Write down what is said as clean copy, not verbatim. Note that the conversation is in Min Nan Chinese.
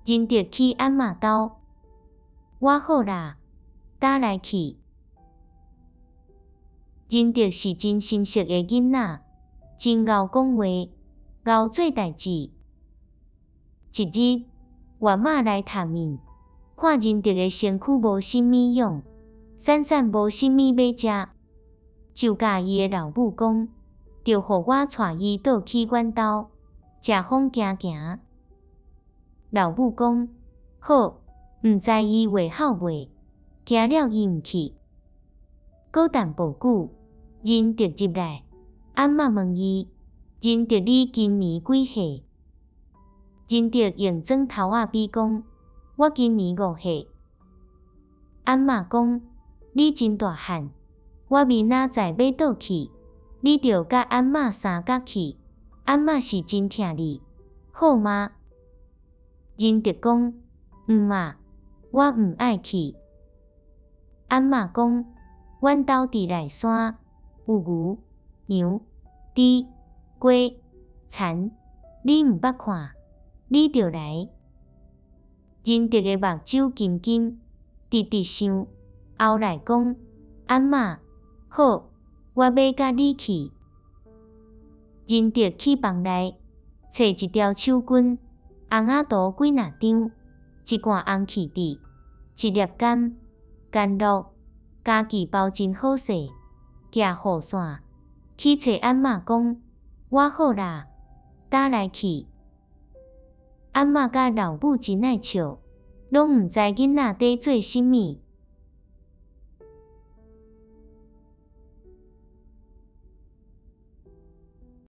仁德去阿嬤兜，我好啦，搭來去。仁德是真心實的囡仔，真𠢕講話，𠢕做代誌。一日，岳媽來探面，看仁德的身軀無啥物樣，散散無啥物欲食，就共伊的老母講，著予我帶伊倒去阮兜，食風行行。老母講，好，毋知伊會好袂，驚了伊毋去。過淡薄久，仁德入來，阿嬤問伊，仁德你今年幾歲？仁德用指頭仔比講，我今年5歲。阿嬤講，你真大漢，我明仔載欲倒去，你著佮阿嬤相佮去，阿嬤是真疼你，好嗎？仁德講，毋啊，我毋愛去。阿嬤講，阮兜佇內山，有牛、羊、豬、雞、田，你毋捌看，你著來。仁德的目睭金金，直直想，後來講，阿嬤，好，我欲佮你去。仁德去房內，揣一條手巾，紅仔圖幾若張，一罐紅氣滴，一粒柑，甘露，家己包真好勢，舉雨傘，去揣阿嬤講，我好啦，搭來去。阿嬤佮老母真愛笑，攏毋知囡仔佇做啥物。